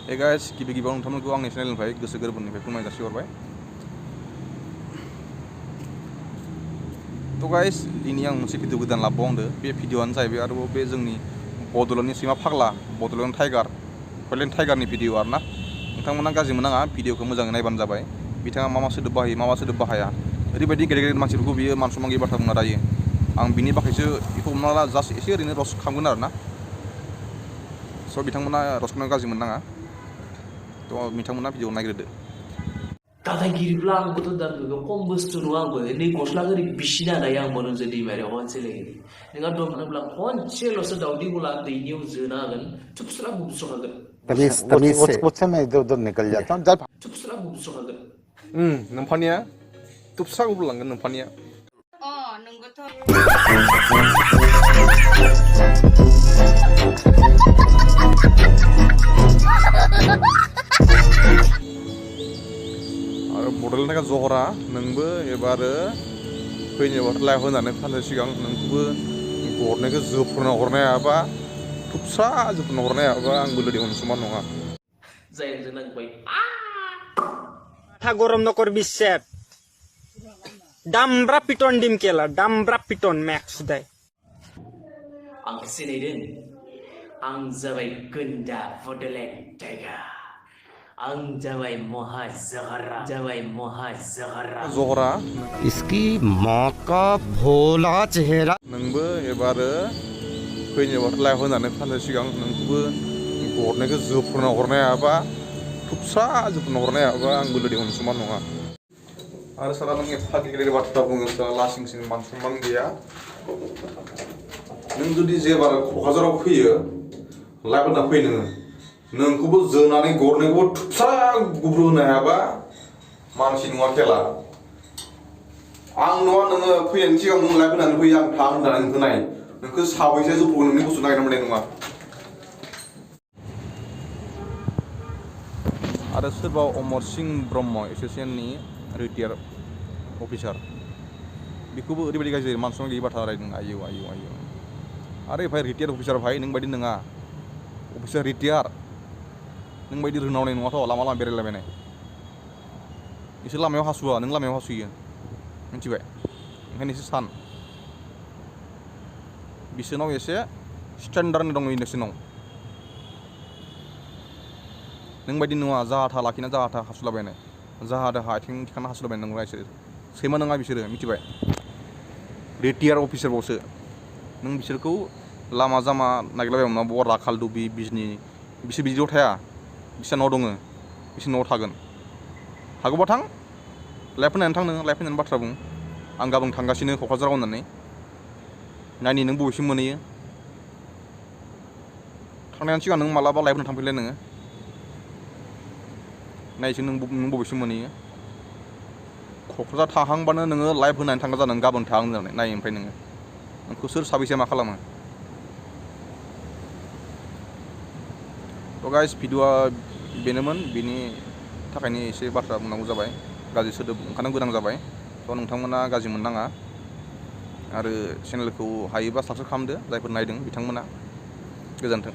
Hey guys, गिबियाव नोंथांमोनखौ आंनि चेनेलनिफ्राय गोसो गोरबोनिफ्राय फोरमाय जासिहरबाय। तो गाइस दिनै आं मोनसे भिडिअ गोदान लाबोबावदों। बे भिडिअआनो जाहैबाय आरोबाव बे जोंनि बड'लेण्डनि सैमा फाग्ला बड'लेण्ड टाइगारनि भिडिअ आरोना। नोंथांमोना गाज्रि मोननाङा, भिडिअखौ मोजाङै नायबानो जाबाय। बिथाङा मा सोदोब बाहायो मा सोदोब बाहाया, ओरैबायदि गेदेर मानसिफोरखौ बियो मान सनमान गैयै बाथ्रा बुंना रायो। आं बिनि बागैसो बेखौ हमना ला जास्ट एसे ओरैनो रस्ट खालामगोन आरोना। स' बिथांमोना रस्ट खालामनायाव गाज्रि मोननाङा। थ' बिथांमोना भिडिअ नायग्रोदो। दादागिरिब्ला आंबोथ' दानगोन खम बुस्थु नङा आंबो नै गस्ला ओरै बिसिना हानाय आं मोनो जे दैमायाव खनसे लेगेदि नोंहा दं होनोब्ला खनसेल'सो दाउदै गला दैनियाव जोना होगोन थुबस्रा बुबसखागोन तमीज से मैं इधर उधर निकल जाता हूँ जब थुबस्रा बुबसखागोन नोंफानिया थुबस्रा बुबलांगोन नोंफानिया। नोंगौथ' आरो बड'लेण्ड टाइगार जहरा नोंबो एबार फैनोबाथ' लाइभ होनानै फाननो सिगां नोंखौबो गरनायखौ जोफ्रुना हरनो हायाबा थुबस्रा जोफ्रुना हरनो हायाबा आं बोलोदि अनसुमान नङा। जायजों नांबाय माथा गरम नकर बिसेट दामब्रा पिटन डिम केला दामब्रा पिटन मैक्स दाय आं सिनायदों आं जाबाय गोन्दा बड'लेण्ड टाइगार आं जाबाय महाजहरा जहरा इसकी माँ का भोला चेहरा नोंबो एबार फैनोबाथ' लाइभ होनानै फाननो सिगां नोंखौबो गरनायखौ जोफ्रुना हरनो हायाबा थुबस्रा जोफ्रुना हरनो हायाबा आं बोलोदि अनसुमान नङा। आरो साला नों एफा गेदेर बाथ्रा बुङो साला लासिं सिं मान सनमान गैया। नों जुदि जेबार क'क्राझाराव फैयो लाइभ होना फै नोंखौबो जोनानै गरनायखौबो थुबस्रा गुब्रु होनो हायाबा मानसि नङा खेला। आं नङा नोङो फैनायनि सिगां नों लाइभ होनानै फै आं थां होननानै नोंखौ नाय नोंखौ साबैसे जोफ्रुगोन नोंनि बुस्थु नागिरना मोननाय नङा। आरो सोरबा अमर सिंह ब्रह्म एस'सियेसननि रिटायार अफिसार बेखौबो ओरैबायदि गाज्रि मान सनमान गैयै बाथ्रा रायदों। आयौ आरो एफाय रिटायार अफिसार भाई नों बायदि नङा अफिसार रिटायार नों बायदि रोंनावनाय नङाथ' लामा बेरायलाबायनाय बिसोर लामायाव हासुआ नों लामायाव हासुयो मिथिबाय। ओंखायनो एसे सान बिसोरनाव एसे स्टेन्डार्ड दङ बिसोरनाव नों बायदि नङा जाहा था लाखिना जाहा था हासुलाबायनाय जाहा थाहा आथिं थिखांना हासुलाबायनाय नंगौ बिसोर सैमा नङा बिसोरो मिथिबाय। रिटायार अफिसारबावसो नों बिसोरखौ लामा जामा नागिरलाबायमोन ना बवा राखाल दुबि बिजनि बिसोर बिदियाव थाया बिसोर न'आव दङ बिसोर न'आव थागोन हागौबा थां लाइभ फैनानै थां नोङो लाइभ फैनानै बाथ्रा बुं आं गाबोन थांगासिनो क'क्राझाराव होननानै नायनि नों बबेसिम मोनहैयो थांनायनि सिगां नों मालाबा लाइभ होनो थांफैलाय नोङो नायसै नों बबेसिम मोनहैयो क'क्राझार थाहांबानो नोङो लाइभ होनानै थांगा जादों गाबोन थाहां होननानै नाय ओमफ्राय नोंखौ सोर साबैसे मा खालामो। थ' गाइस भिडिअआ बेनोमोन बेनि थाखायनो एसे बाथ्रा बुंनांगौ जाबाय गाज्रि सोदोब ओंखारनो गोनां जाबाय। थ' नोंथांमोना गाज्रि मोननाङा आरो चेनेलखौ हायोबा साबस्क्राइब खालामदो जायफोर नायदों बिथांमोना गोजोन्थों।